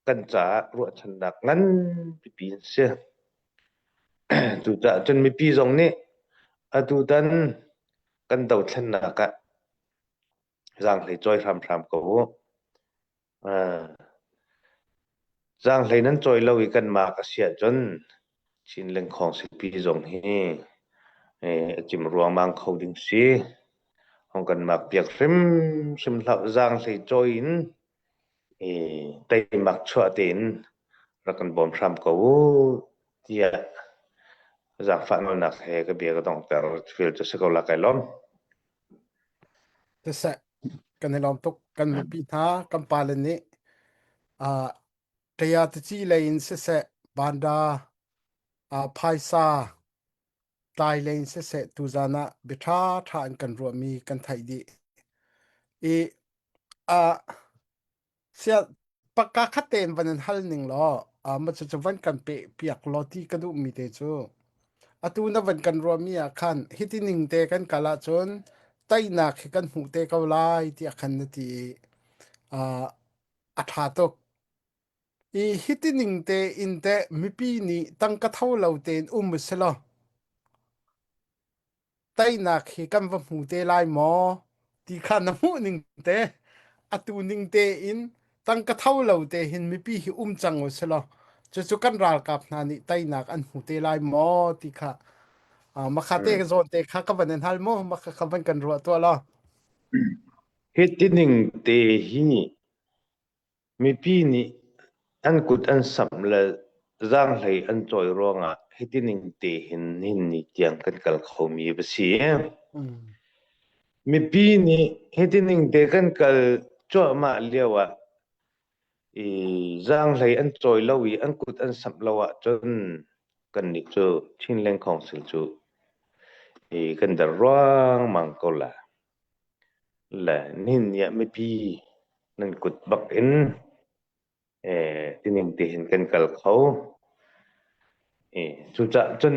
[SPEAKER 2] kan caah ruahchannak nganpipi an si. Cucaah cun mipi zong nih atutan kan dothlennak ah zaanghlei cawi hramhram ko u. Zaanghlei nan cawi lo i kan maak a si ahcun Chin lengkhawng sipi zong hi a cim ruangmang kho ding si. Hong kan maak piak hrimhrim hlah. Zaanghlei cawi in teimak chuah tein rak kan bawm hram ko u tiah zaangfah nawlnak he ka bia ka donghter. Fil cu si ko la kai lawm.
[SPEAKER 1] Siseh, kan i lawm tuk. Kan nupi hna, kan pale nih uh, kaya tici lei in siseh, banda, uh, phaisa, tlai lei in siseh, tuzan ah bia ṭha ṭha in kan ruahmi kan theih dih. I uh, Sia pakka khat tein van in hal ning law ma cucu van kan peh piak law ti ka duhmi te cu atu na van kan ruahmi ah khan hiti ning te kan kal ahcun teinak hi kan hmuh te ko lai tiah khan na ti i a ṭha tuk. I hiti ning te in teh mipi nih tangka tho lo tein um u si law teinak hi kan va hmu te lai maw ti kha na hmuh ning te atu ning te in tangka tho lo te hin mipi hi um cang u selaw cucu kan ralkap hna nih teinak an hmu te lai maw ti kha makha te zawn te kha ka van in hal mu makha kha van kan ruah tuah law
[SPEAKER 2] Hi tining te hi Mipi nih an kut an samh le zaanghlei an cawi ruangah hiti ning te hin nihin ni tiang kan kal khomi va si. Mipi nih hiti ning te kan kal cuahmah lio ah i zaanghlei an cawi lo i an kut an samh lo ahcun kannih cu Chinland Council cu i kan der ruangmang ko lai. Le nihin ni ah mipi nan kut bak in tining te hin kan kal kho. Cucaah cun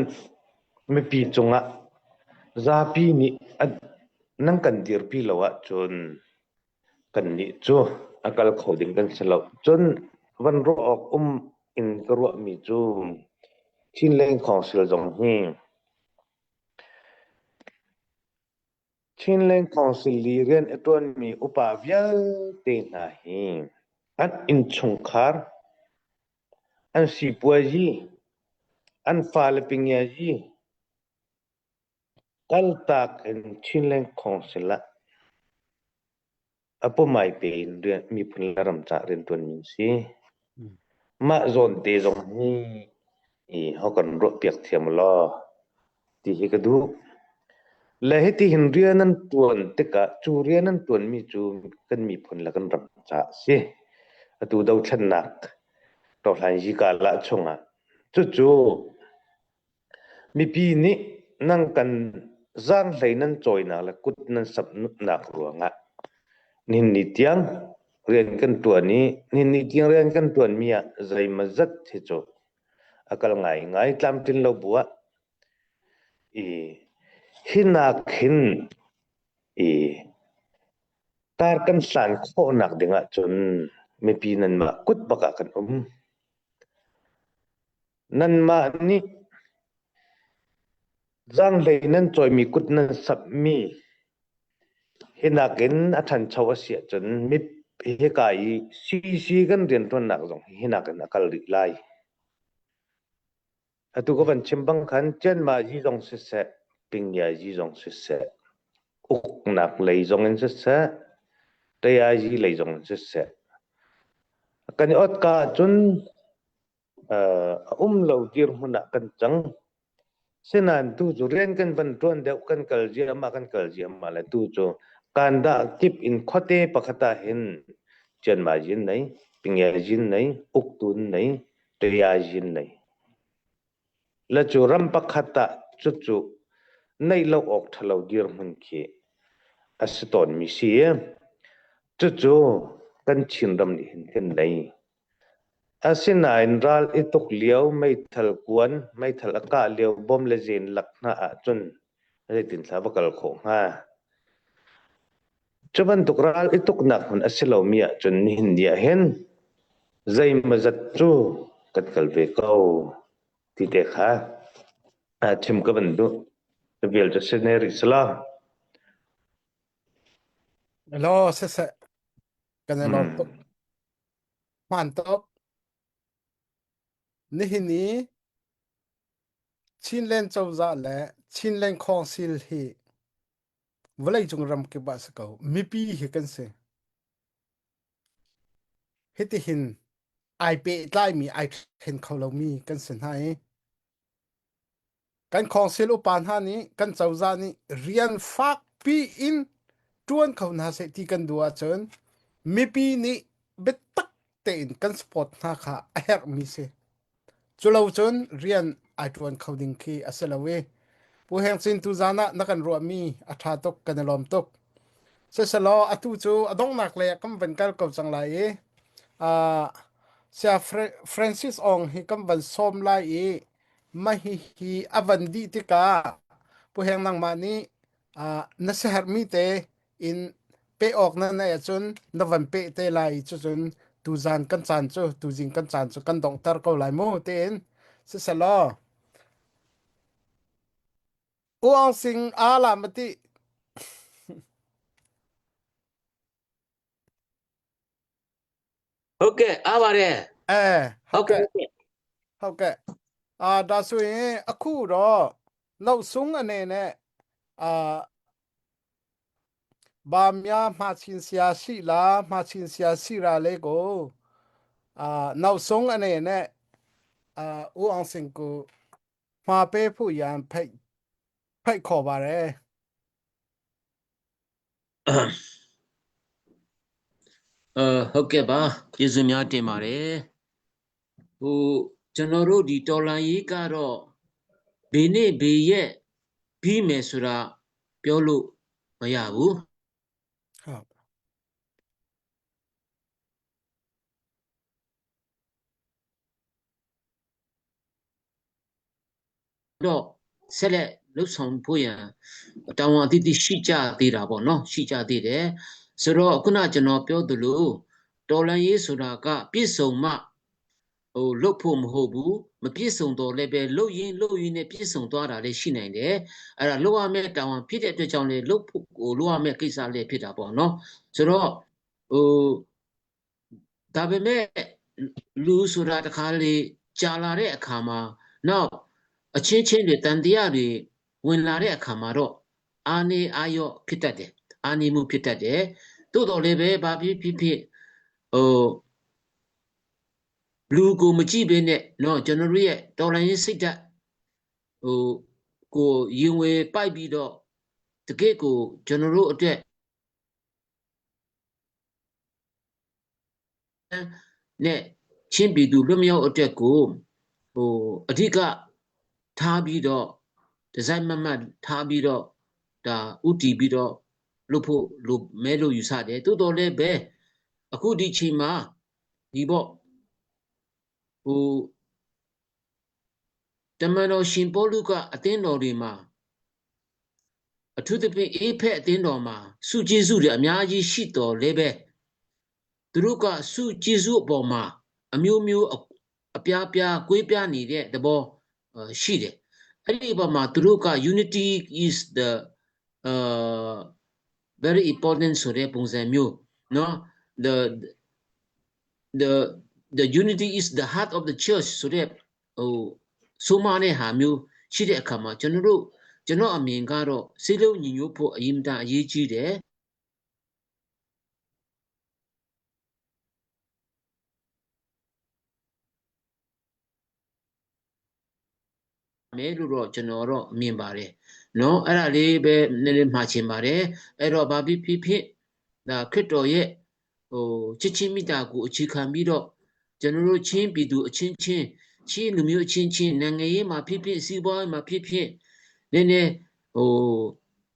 [SPEAKER 2] mipi cungah zapi nih nan kan dirpi lo ahcun kannih cu a kal kho ding kan si lo. Cun van ruah awk um in ka ruahmi cu Chinland Council zong hi Chinland Council i rian a ṭuanmi upa vialte hna hi an innchungkhar, an sipuazi, an fale pingiazi kaltak in Chinland Council ah A pumai pe in rian, miphun le ram caah rianṭuanmi an si. Mah zawn te zong hi i ho kan ruahpiak thiam law ti hi ka duh. Le hiti hin rian an ṭuan tikah cu rian an ṭuanmi cu kan miphun le kan ram caah a si. Atu dothlennak Tohlan Yika lah chungah cucu Mipi nih nang kan zaanghlei nan cawinak le kut nan samhnak ruangah nihin ni tiang rian kan ṭuan i nihin ni tiang rian kan ṭuanmi ah zeimawzat hi cu a kal ngaingai tlamtlin lo bu ah i hinak hin i tar kan hlan khawhnak ding ahcun mipi nanmah kut bak ah kan um. Nanmah nih zaanghlei nan cawimi kut nan samhmi hi nakin a ṭhancho a si ahcun hika i CC kan rianṭuannak zong hi hi nakin a kal rih lai. Atu ka van chim bang khan Cianmazi zong siseh, Pingyazi zong siseh, uknak lei zong in siseh, Tayazi lei zong in siseh, kan i ot ka ahcun a um lo dirhmun ah kan cang. Sinain tu cu rian kan van ṭuan deuh kan kal ziahmah kan kal ziahmah le tu cu kandah kip in khuate pakhat ah hin Cianmai nei, Pingyajin nei, Uktun nei, Tayajin nei. Le cu ram pakhat ah cucu neih lo awk ṭhalo dirhmun khi a si tawnmi si. Cucu kan Chinram nih hin kan nei. Asinain ral i tuk lio meithal kuan, meithal a kah lio bom le zen lak hna ahcun zeitin thla va kal khawh hnga? Cu bantuk ral i tuknak hmun a si lomi ahcun nihin ni ah hin zeimawzat cu kan kal ve ko ti te kha chim ka van duh. Ka vial cu si ne rih sila.
[SPEAKER 1] Hello, siseh. Kan i lawm tuk. Hmaan tuk. Nihin i Chinland cozah le Chinland Council hi vawleicung ramkip ah si ko. Mipi hi kan si. Hitihin ai pehtlaimi, ai ṭhen kho lomi kan si hna i kan council upa hna nih kan cozah nih rian fakpi in ṭuan kho hna seh ti kan duh ahcun mipi nih biatak tein kan support hna kha a herhmi si. Culo cun rian ai ṭuan kho ding khi a si lo i Pu Heng Cin tuzaan ah na kan ruahmi a ṭha tuk kan i lawm tuk. Siselaw atu cu a donghnak lei ah kan van kal ko cang lai i uh, Saya Francis Ong hi kan van sawm lai i mah hihi a van dih tikah Pu Heng nangmah nih uh, na siaherhmi te in peh awk na neih ahcun na van peh te lai i cucun tuzan kan caan cu tuzing kan caan cu kan donghter ko lai mu tiin siselaw U Aung Sing ala mati.
[SPEAKER 3] ဟုတ်ကဲ့အားပါတယ်
[SPEAKER 1] အဲ
[SPEAKER 3] ဟုတ်ကဲ့
[SPEAKER 1] ဟုတ်ကဲ့အာဒါဆိုရင်အခုတော့နောက်ဆုံးအနေနဲ့အာဘာများမှာချင်းဆရာရှိလားမှာချင်းဆရာရှိတာလေးကိုအာနောက်ဆုံးအနေနဲ့အာဦးအောင်စင်ကိုမှာပေးဖို့ရန်ဖိတ်ဖိတ်ခေါ်ပါတယ်
[SPEAKER 3] အဲဟုတ်ကဲ့ပါကျေးဇူးများတင်ပါတယ်ဟိုကျွန်တော်တို့ဒီတော်လန်ရေးကတော့ဘေနေ့ဘေရက်ပြီးမယ်ဆိုတာပြောလို့မရဘူး
[SPEAKER 1] ဟုတ်
[SPEAKER 3] တော့ဆက်လက်လှုပ်ဆောင်ဖို့ရန်တာဝန်အသီးသီးရှိကြသေးတာပေါ့နော်ရှိကြသေးတယ်ဆိုတော့ခုနကျွန်တော်ပြောသလိုတော်လန်ရေးဆိုတာကပြည့်စုံမှဟိုလုတ်ဖို့မဟုတ်ဘူးမပြည့်စုံတော့လည်းပဲလုတ်ရင်းလုတ်ရင်းနဲ့ပြည့်စုံသွားတာလည်းရှိနိုင်တယ်အဲ့ဒါလုတ်ရမယ့်တာဝန်ဖြစ်တဲ့အတွက်ကြောင့်လေလုတ်ဖို့ဟိုလုတ်ရမယ့်ကိစ္စလည်းဖြစ်တာပေါ့နော်ဆိုတော့ဟိုဒါပေမဲ့လူဆိုတာတခါလေကြာလာတဲ့အခါမှာနောက်အချင်းချင်းတွေတန်တရားတွေဝင်လာတဲ့အခါမှာတော့အာနေအာယော့ဖြစ်တတ်တယ်အာနေမှုဖြစ်တတ်တယ်သို့တော်လည်းပဲဘာဖြစ်ဖြစ်ဖြစ်ဟိုလူကိုမကြည့်ဘဲနဲ့နော်ကျွန်တော်တို့ရဲ့တော်လိုင်းရေးစိတ်ဓာတ်ဟိုကိုရင်ဝယ်ပိုက်ပြီးတော့တကယ့်ကိုကျွန်တော်တို့အတွက်နဲ့ချင်းပြည်သူလွတ်မြောက်အတွက်ကိုဟိုအဓိကထားပြီးတော့ဒီဇိုင်းမမတ်ထားပြီးတော့ဒါဥတီပြီးတော့လုပ်ဖို့လိုမဲလို့ယူဆတယ်တိုးတော်လည်းပဲအခုဒီချိန်မှာဒီပေါ့ဟိုတမန်တော်ရှင်ပေါလုကအသင်းတော်တွေမှာအထူးသဖြင့်အေဖက်အသင်းတော်မှာစုကျေးဇူးတွေအများကြီးရှိတော်လည်းပဲသူတို့ကစုကျေးဇူးအပေါ်မှာအမျိုးမျိုးအပြားပြားကွေးပြားနေတဲ့သဘောရှိတယ်အဲ့ဒီအပေါ်မှာသူတို့က unity is the uh very important ဆိုတဲ့ပုံစံမျိုးနော် the the the unity is the heart of the church ဆိုတဲ့ဟိုဆိုမတဲ့ဟာမျိုးရှိတဲ့အခါမှာကျွန်တော်တို့ကျွန်တော်အမြင်ကတော့စိတ်လုံးညီညွတ်ဖို့အရင်တန်အရေးကြီးတယ်မယ်လို့တော့ကျွန်တော်တော့မြင်ပါတယ်နော်အဲ့ဒါလေးပဲနည်းနည်းမှာချင်ပါတယ်အဲ့တော့ဘာဖြစ်ဖြစ်ဖြစ်ဒါခရစ်တော်ရဲ့ဟိုချစ်ချင်းမိတာကိုအခြေခံပြီးတော့ကျွန်တော်တို့ချင်းပြည်သူအချင်းချင်းချင်းလူမျိုးအချင်းချင်းနိုင်ငံရေးမှာဖြစ်ဖြစ်စီးပွားရေးမှာဖြစ်ဖြစ်နည်းနည်းဟို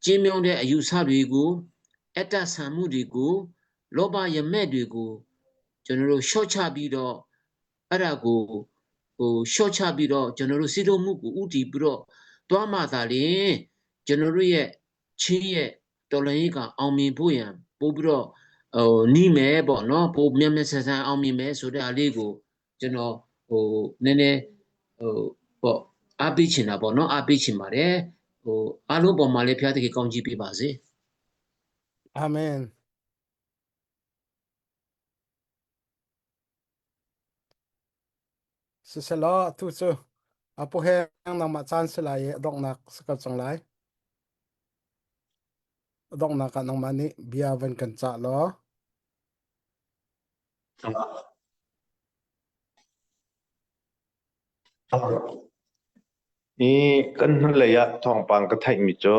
[SPEAKER 3] ကျင်းမြောင်းတဲ့အယူဆတွေကိုအတ္တဆံမှုတွေကိုလောဘရမဲ့တွေကိုကျွန်တော်တို့ရှော့ချပြီးတော့အဲ့ဒါကိုဟိုရှော့ချပြီးတော့ကျွန်တော်တို့စီလုံးမှုကိုဥတီပြီးတော့တွားမှသာလျှင်ကျွန်တော်တို့ရဲ့ချင်းရဲ့တော်လန်ရေးကအောင်မြင်ဖို့ရန်ပို့ပြီးတော့ဟိုနီးမယ်ပေါ့နော်ပိုမြန်မြန်ဆန်ဆန်အောင်မြင်မယ်ဆိုတဲ့အလေးကိုကျွန်တော်ဟိုနည်းနည်းဟိုပေါ့အားပေးချင်တာပေါ့နော်အားပေးချင်ပါတယ်ဟိုအားလုံးပေါ်မှာလည်းဘုရားသခင်ကောင်းချီးပေးပါစေ
[SPEAKER 1] အာမင် Siselaw atu cu apu he nangmah caan si lai i a donghnak si ko cang lai. A donghnak ah nangmah nih bia van kan cah law.
[SPEAKER 2] Hi kan hnulei ah thawngpang ka theihmi cu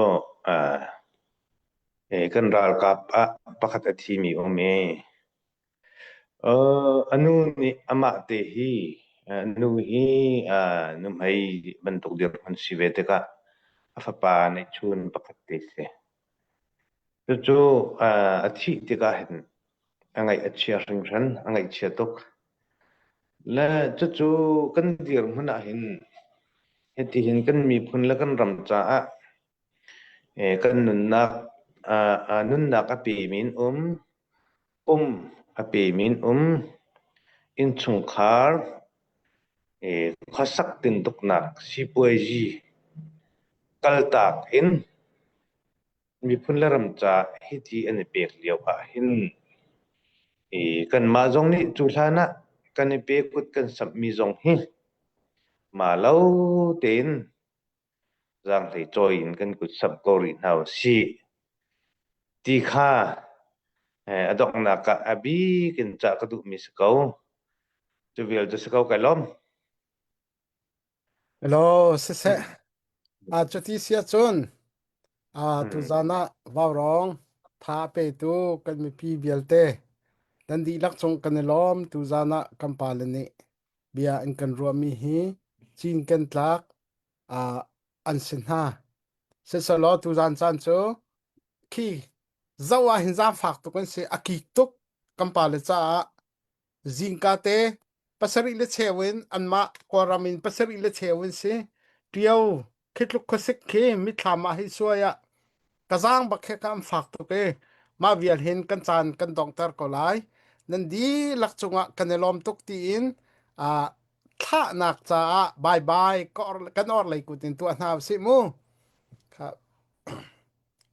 [SPEAKER 2] kan ralkap ah pakhat a thimi um i a nu nih amah te hi nu hi nuhmei bantuk dirhmun si ve tikah a fapa neihchun pakhat te si. Cucu a thih tikah hin a ngaih a chia hringhran, a ngaihchia tuk. Le cucu kan dirhmun ah hin hitihin kan miphun le kan ram caah kan nunnak nunnak a pemi in um, pum a pemi in um, innchungkhar khuasak tintuknak sipuazi kaltak in Miphun le ram ca hiti an i pek lio ahhin kanmah zong nih cu hlan ah kan i pe kut kan samhmi zong hi mah lo tein zaanghlei cawi in kan kut samh ko rih hna usih ti kha a donghnak ah a bik in cah ka duhmi si ko. Cu vial cu si ko kai lawm.
[SPEAKER 1] Hello, siseh. Ah, cuti si ahcun ah tuzan ah vaurawng tha petu kan mipi vialte nan dihlak cung kan i lawm. Tuzan ah kan pale nih bia an kan ruahmi hi cin kan tlak ah an si hna. Siselaw tuzan caan cu khi zoh ah hin zaangfak tuk an si. A kik tuk kan pale caah Zingka te pasarih le cheu in anmah Kawlram in pasarih le cheu in si. Ṭio khi tluk khuasik khi mitthlam ah hei suai ah ka zaang bak khi ka an fak tuk i mah vial hin kan caan kan donghter ko lai. Nan dihlak cungah kan i lawm tuk tiin ah thlahnak caah bye bye ka or, kan orhlei kut in tuah hna usih mu. Kha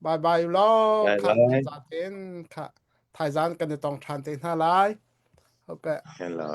[SPEAKER 1] Bye bye law
[SPEAKER 2] Bye
[SPEAKER 1] kha
[SPEAKER 2] bye.
[SPEAKER 1] zaten kha thaizan kan i tong ṭhan te hna lai. Okay.
[SPEAKER 2] Hello.